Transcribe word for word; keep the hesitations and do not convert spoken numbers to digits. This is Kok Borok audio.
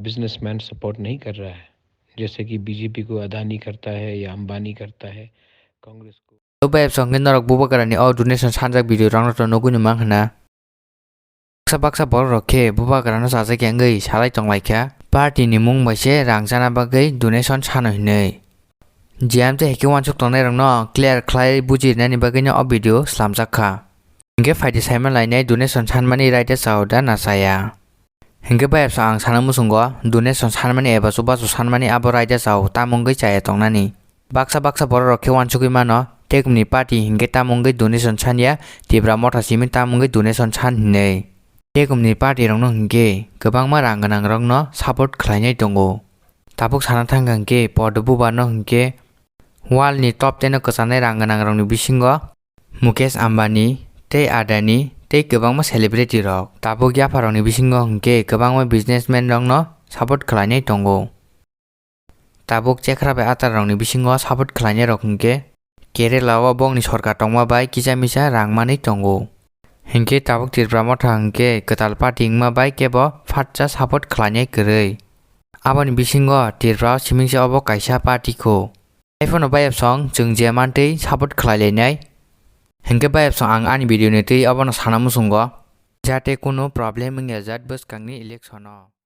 Businessman support नहीं कर रहा है, जैसे कि बीजेपी को अदानी करता है या अंबानी करता है, कांग्रेस को। O bai song norok bubagrani o donation sanjak video rok no to nugui no mang hwna. Baksa baksa borok rok khe bubagrano chajakya wngwi salai tonglaikha, party ni mung bai se rang chana bagwi donation sano hinwi. Jiyam tei hikhe uansuk tongnairokno clear khlai buji rinani bagwino o video slamjak kha. Hinkhe phaidi saima lainai donation sanmani raida chao da na chaya. Hinkhe bayapsa ang sana muchungo donation sanmani eba chubachu sanmani abo raida chao tamo wngwi chaya tongnani. Baksa baksa borok rok khe uansugwi mano, tekumni party hinkhe tamo wngwi donation sanya, Tipra Motha simi tamo wngwi donation san hinwi. Tekumni party rokno hinkhe kwbangma rang gwnang rokno support khlainai tongo. Tabuk sana thangkha hinkhe Podo Buba no hinkhe world ni top ten o kwchanai rang gwnang rokni bisingo Mukesh Ambani tei Adani tei kwbangma celebrity rok. Tabuk yapharokni bisingo hinkhe kwbangma businessman rokno support khlainai tongo. Tabuk chekra bai atar rokni bisingo support khlainai rok hinkhe Kerala o bongni sorkar tongma bai kisa misa rang manwi tongo. Hinkhe tabuk Tripura Motha hinkhe kwtal party wngma bai kebo phatsa support khlainai kwrwi. Aboni bisingo Tripura o simingsa obo kaisa party kho. Haiphano bayapsong chwng je mantwi support khlai lainai. Hinkhe bayapsong ang ani video ni twi obono sana muchungo, jate kunu problem wngya jat bwskangni election o.